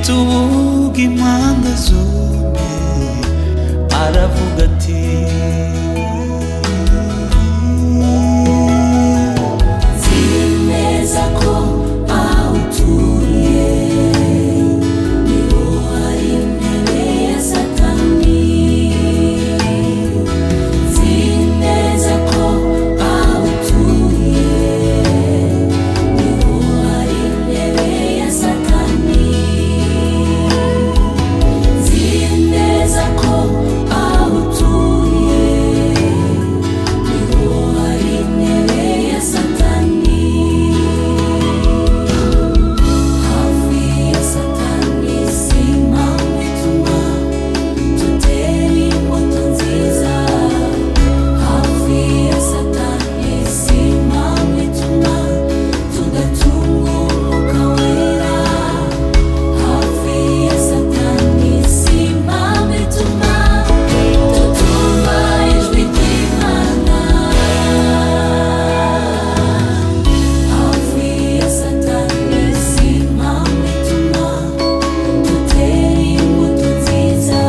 Ifite ubugi impande zombi, aravuga ati: Nzi neza ko aho utuye niho hari intebe ya Satani. Nzi neza ko aho utuye niho hari intebe ya Satani. Nzi neza ko aho utuye niho hari intebe ya Satani. Hafi ya Satani si impamvu ituma tutera imbuto nziza. Hafi ya Satani si impamvu ituma tudatunga umwuka wera. Hafi ya Satani si impamvu ituma tutumva ijwi ry'Imana. Hafi ya Satani si impamvu ituma dutera imbuto nziza.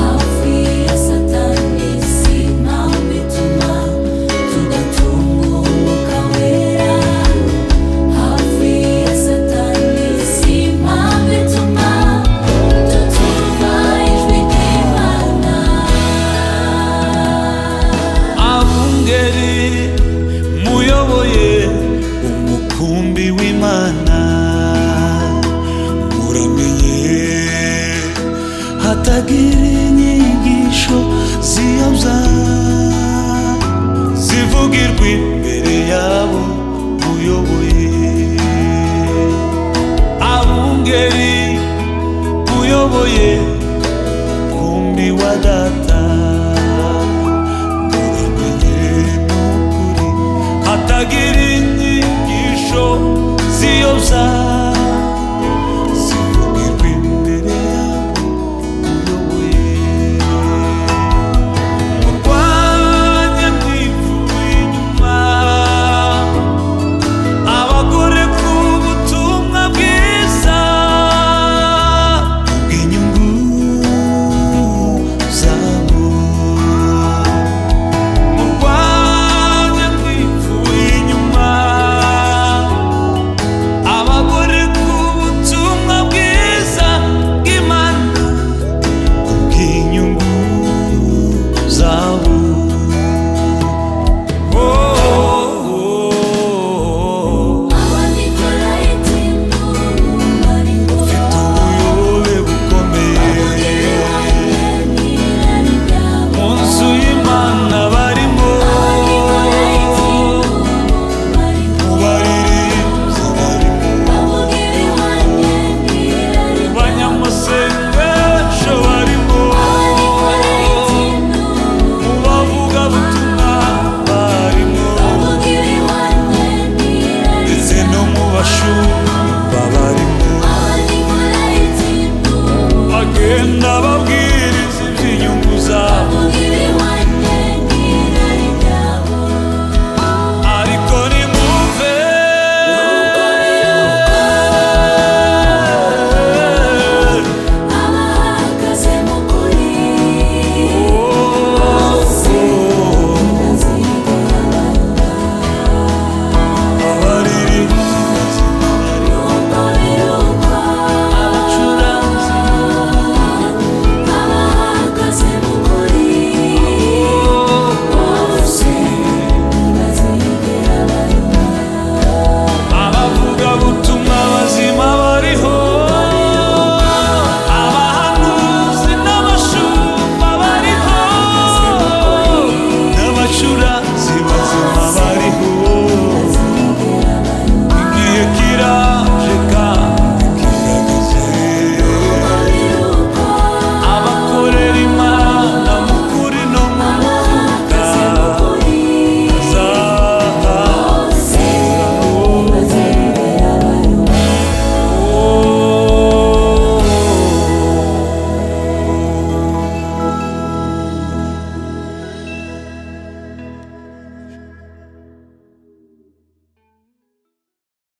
Hafi ya Satani si impamvu ituma tudatunga umwuka wera. Hafi ya Satani si impamvu ituma tutumva ijwi ry'Imana. Abungeri muyoboye umukumbi w'Imana, muramenye hatagira inyigisho ziyobya zivugirwa imbere yabo muyoboye. Abungeri muyoboye umukumbi wa data, muramenye n'ukuri hatagira inyigisho ziyobya.